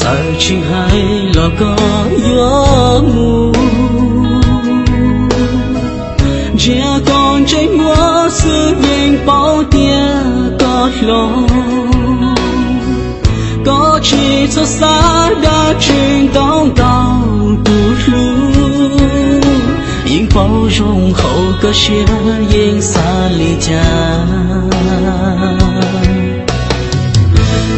Txawm tsis hais los koj yuav mus, ntsia koj ntsej muag xwb yeej paub tias koj hlob. Koj tsis txhob xav dab tsi ntau ntau tus hlub, yeej paub zoo hauv koj siab yeej xav li cas.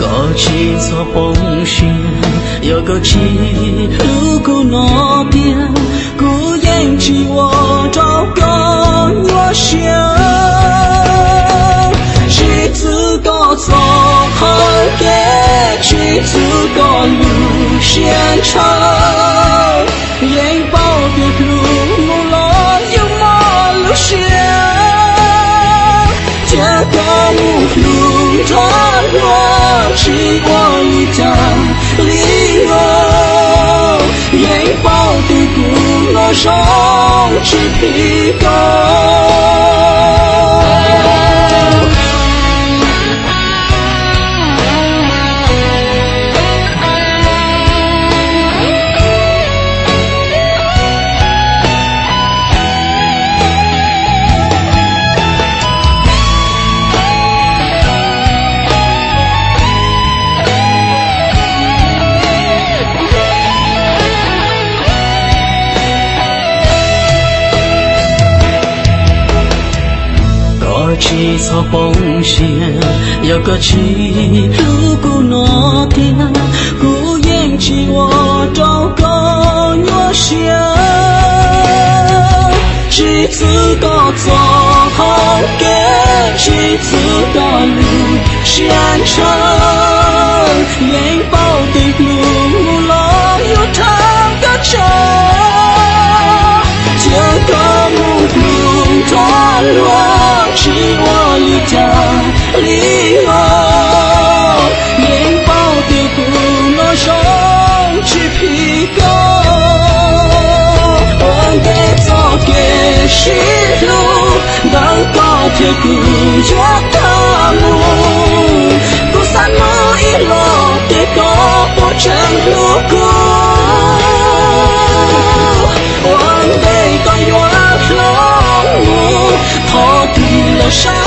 Koj tsis txhob poob siab, yog koj tsis hlub kuv no tiag, kuv yeej tsis ua rau koj nyuaj siab. Tsis txwv koj txoj hau kev, tsis txwv koj lub siab ntshaw, yeej paub tias hlub mus los yuav muaj lub siab. Cia koj mus hlub nrog luag tsis ua li cas li os, yeej paub tias kuv no zoo tsis phim koj. Koj tsis txhob poob siab, yog koj tsis hlub kuv no tiag, kuv yeej tsis ua rau koj nyuaj siab. Tsis txwv koj txoj hau kev, tsis txwv koj lub siab ntshaw, yeej paub tias hlub mus los yuav rhawv koj tsaug. Cia koj mus hlub nrog luag tsis ua li cas li os, yeej paub tias kuv no zoo tsis phim koj. Ua ntej txoj kev sib hlub ntawm koj thiab kuv yuav tag mus, kuv xav mloog ib los tias koj puas tseem hlub kuv. Ua ntej koj yuav hlob mus, thov tig los saib